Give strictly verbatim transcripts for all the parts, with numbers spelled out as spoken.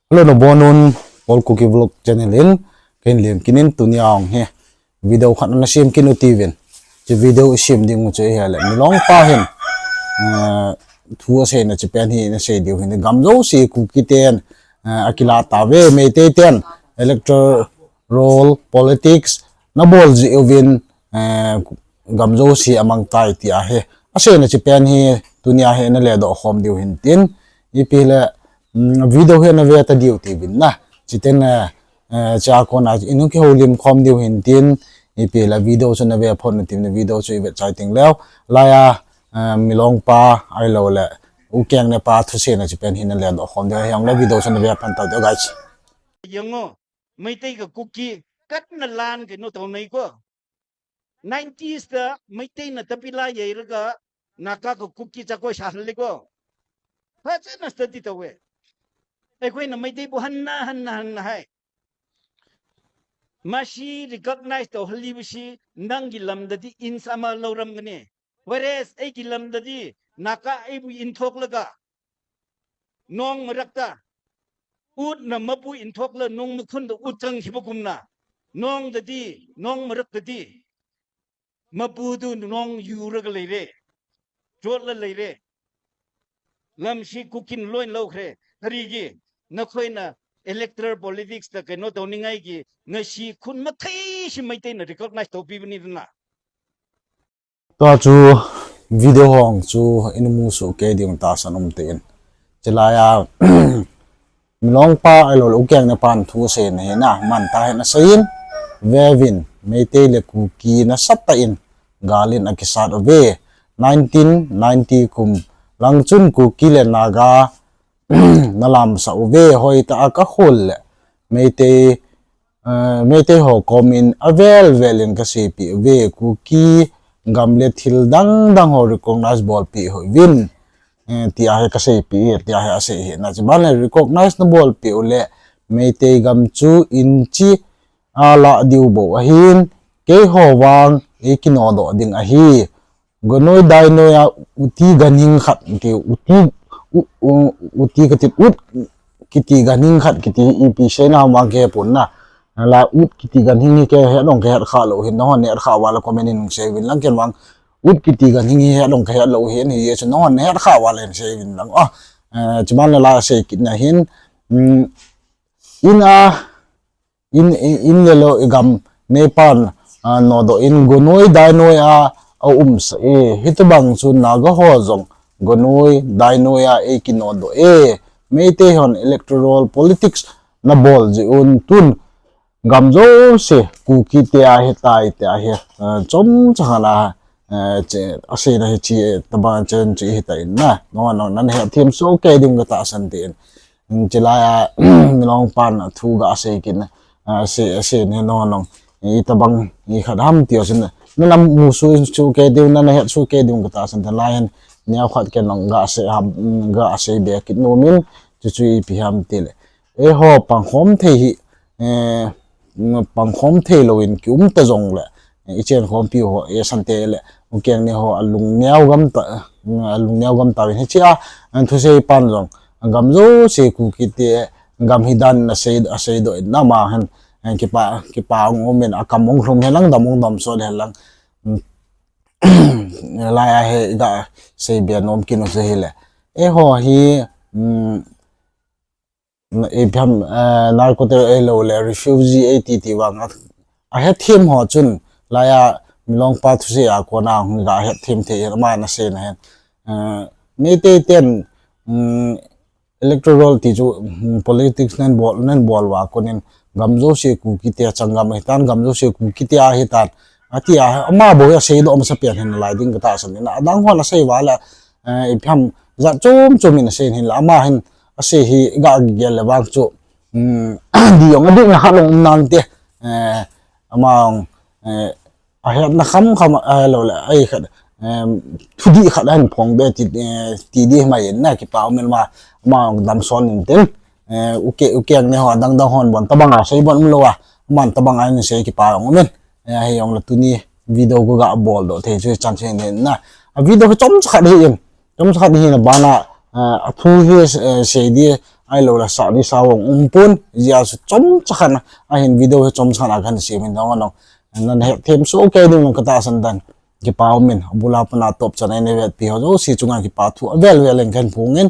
Hello, nabonun, Paul Kuki Vlog channel in, kahin lem kit in tunia hung hi video khat ana sem kit u tivin. Hiche video isem ding u chu ahile, Milong pa hin, eh, thu aseina chu pen hi ana sei diu hin, gam jouse Kuki ten, eh, akilah tauve, Meitei ten, electoral politics, nabol jeh uvin, eh, gam jouse amang tai tia hi. Aseina chu pen hi tunia hi ana ledoh khom diu hin tin. Ipi le, mm, video hi ana ve ta diu tivin na. Chuteng, eh, eh, chua kona in hung kihoulim khom diu hin tin. Ipi le video chu ana ve phot u tivin video chu ivet chai teng leu. Laiya, eh, Milong pa ahilou le. U Keng ne pa thuseina chu pen hi ana ledoh khom diu. Hijongle video chu ana ve pan tau te guys. Jeng o, Meitei ka Kuki, katna lan kei no tau nei ko. Nineties ta Meitei na tapi la yei raga Naga ka Kuki cha koi sa le ko. Pha cha na study tau e. Ei koi na Meitei bu han na, han na, han na hai. Masi recognize tau hali bu si nang ki lam da di in sama lo ram gane. Whereas ei ki lam da di Naga ei bu in thok laga. Nong marak ta. Ut na mapu in thok la nong makhun da ut chang hiba kumna. Nong da di, nong marak da di. Mapu tu nong yu raga lei re. Chot la lei re. Lam si Kuki in loin lo kre. Hari gi. Na khoi na electoral politics ta kei no tau ni ngai gi. Na si khun mathei si Meitei na recognize tau pi bani na. Tua chu video hong chu in musoh kei diu tahsan um te in. Chulaiya Milong pa ahilou le U Keng ne pan thuseina hi na, man ta hin asei in, vevin, Meitei le Kuki nasatah in, gal in akisat uve, nineteen ninety kum lang chun Kuki le Naga, na lamsah uve, hoitah a ka khol le, Meitei, Eh, Meitei ho komin avel vel in ka seipeh uve, Kuki gam le thil dang dang ho recognize bolpeh uvin, eh, tia hi ka seipeh e, tia hi asei hi na. Chuban le recognize na bolpeh u le Meitei gam chu in chi a lah diu bou ahin, keiho vang ei kinodoh ding ahi. Gonoi dainoi a uti ganhing khat ti uti, u, u, uti kati ut kiti ganhing khat kiti ipi seina ham vang kei hepon na. La ut kiti ganhing hi kei het dong kei het kha lou hin, nahon het kha uva le comment in hung sei uvin lang ken vang. Ut kiti ganhing hi het dong kei het lou hin, hiche nahon het kha uva le sei uvin lang. Ah, eh, chuban le la sei kit na hin, mm, in a in, in, in le lou i gam neipan, ah, nodoh in gonoi dainoi a, a umsah e. Hitobang chu Naga ho jong gonoi dainoi a ei kinodoh e. Meitei hon electoral politics na bol jeh un tun gam jouse Kuki te ahitai tia hi, ah, chomcha khat a, ah, che, aseina hi hitobang chen chu hitan na. Nahon nahon nahet them soh kei ding ka tahsan te in. Chulaiya, Milong pan thu ga sei kit na, ah, sei, sei ne nahon nahon. Itobang, i khat ham tia chu na, na musoh soh kei diu, na, nahet soh kei diu ka tahsan te lai hin, neo khat ken nahon ga sei ham, ga sei be kit nom in, chuchu ipi ham ti le. Eiho pangkhom thei hi, eh, pangkhom thei lou in ki um ta jong le, i chen khompi ho, i san te le, U Keng ne ho, alung neo gam ta, alung neo gam ta in hiche a, an thusei pan jong, gam jouse Kuki te, gam hi dan na sei, a seidoh in na ma hen, eh, kipa, kipa ong um in, akam ong lhum hen lang, dam ong dam sot hen lang. Laiya hi ga sei be nom kit u chu hile. Eiho hi, um, ipi ham, eh, narco te ahilou le refugee ei ti ti vang a, ahet them ho chun laiya Milong pa thusei a kona hung ga het them thei in ama na seina hin. Eh, Meitei ten, mm, electoral ti chu, mm, politics nan bol, nan bol uva konin gam jouse Kuki te chang gam ahitan, gam jouse Kuki te ahitan. Atia, ama bou aseidoh masa pen hin lai ding ka tahsan in. Adang hon asei uva le, eh, ipi ham jat chom chom in asei hin la, ama hin asei hi ga gel le vang chu, um, di jong adih na khat long um nante, eh, ama jong, eh, ahetna kham kham ahilou le, ei khat, em, thudih khat ahin phong be ti, eh, ti di mai in na kipa um in ma, ama jong dam son in tin, eh, U Keng, U Keng ne ho dang dang hon bon tabang a sei bon um lou a, aman tabang a in sei kipa jong um in, eh, hijongle tuni video ka ga bol doh thei chu chan chen in na. A video ka chomcha khat hi in, chomcha khat hi na bana, eh, athu hi, eh, sei di, Ahilou le sa ni sa vong um pon, hijeh a chu chomcha khat na, ahin video hi chomcha khat na kahin sem in dong anong. Nana hethem soh kei ding nong katahsan tan. Kipa umin, abul a pat a top chan a nei vetpi ho jouse chunga kipa thu avel vel in kahin phong in.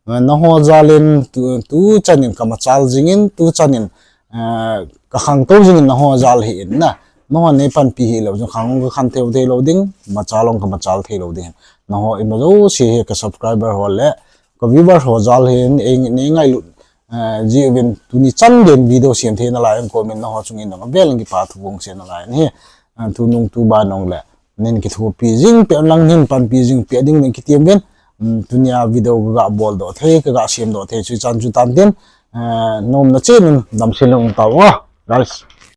Nangho jal in tu, tu chan in kamachal jing in, tu chan in, eh, kakhangtou jing in nangho jal hi in na. Nangho nei panpi hilou jong khang kakhan thei, thei lou ding, machal ong kamachal thei lou ding. Nangho ima jouse hi ka subscriber ho le, ka viewer ho jal hi in, ei, nei ngailut, eh, jiuvin tuni chan gei in video sem thei nalai in comment nangho chung in nong avel in kipa thu phong sem nalai in hi, eh, tunung tuban nong le. Nin kithopi jing peh lang nin panpi jing peh ding nin kitem uvin, um, tunia video kaga bol doh thei, kaga sem doh thei, chu chan chu tan tin, eh, nom na chen un damsel un tao, ah, guys.